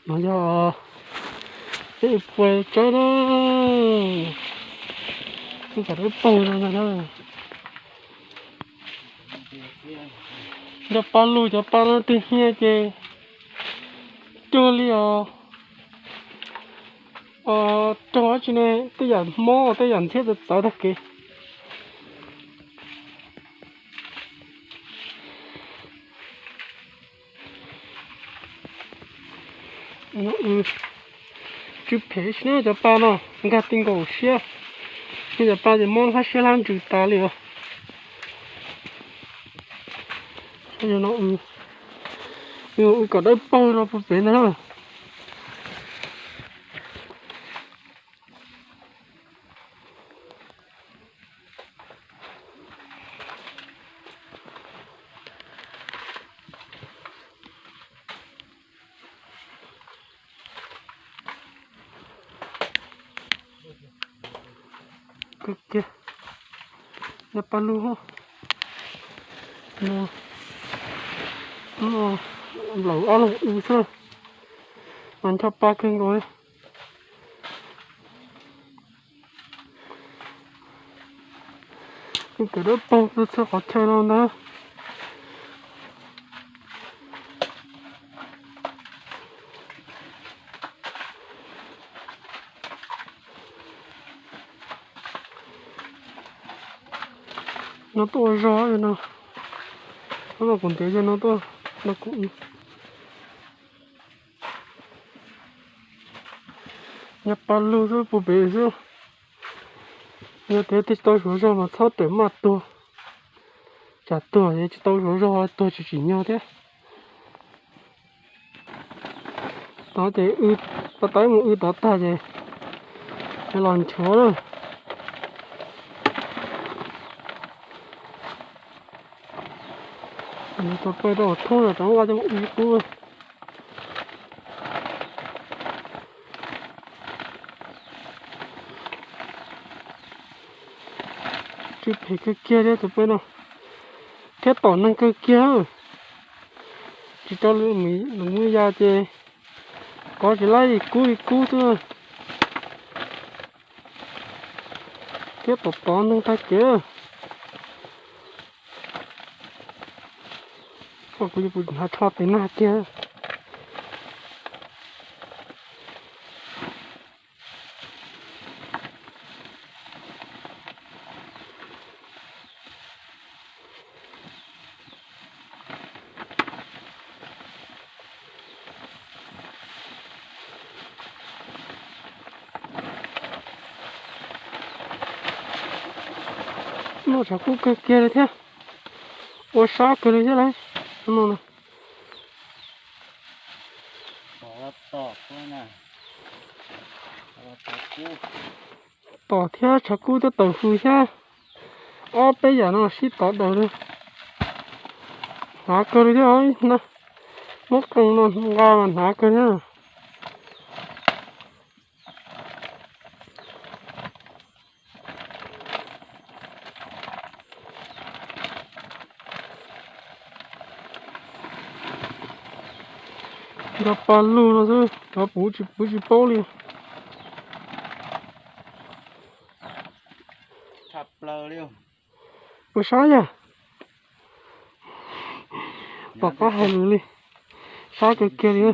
No yog peb pua tsawb na, ib kom dawb paug no ntag na. Cov pa lug cov pa no tig hnia ces cuag li os, raug dab tsi ne, tej yam mob tej yam ntxhiab txawv txawv tag kev. Tsw phem ib si na cov pa no, nkag ti nkaus siab, cov pa ces mob hlab siab hlab ntsws tas li os. Yog no, yog no wb kom dawb paug no puag pem ntag na. Kawg kiag, nyob paj lug, nplaum ob leeg w xwb, mas ncho pa kawg nkaus li. Kawm dawb paug txhua qhov chaw no ntag. No tuaj ua zog no, no kuv ntiav yog no tuaj no kuv nyob paj lug xwb puag pem xwb. Yog tias tej tsis tau zuav zog mas txhob rawm maj tuag, tsam tuag es tsis tau zuav zog tuag tsis tsim nyog thiab. Tod ces w, tau tau mus w tod tag ces los nchuav lawm. Tus pej rau thoob los rov nqa coj mus w qub. Tsw phem kawg kiag thiab tus pej no, thiab tom neeg kawg kiag. Tsis rau lwm mus ya ces kov tsis laib li kub li kub xwb. Thiab tom tod neeg tag kev. Kuv yuav pus hnav tsho tes nag kiag. Noj tshav kub kawg kiag li thiab. Ua sab kawg li thiab lauj. Tom thiab tshav kub thiab tawm hws thiab. Ob peb yam no sib tov daws li. Hnav kawg li thiab. Muab qee no nqa mas hnav kawg thiab. Nrog pa lug no xwb, cov puv tsis paub li. Ua sab yog, tom qab hais lus li, sab kawg kiag li.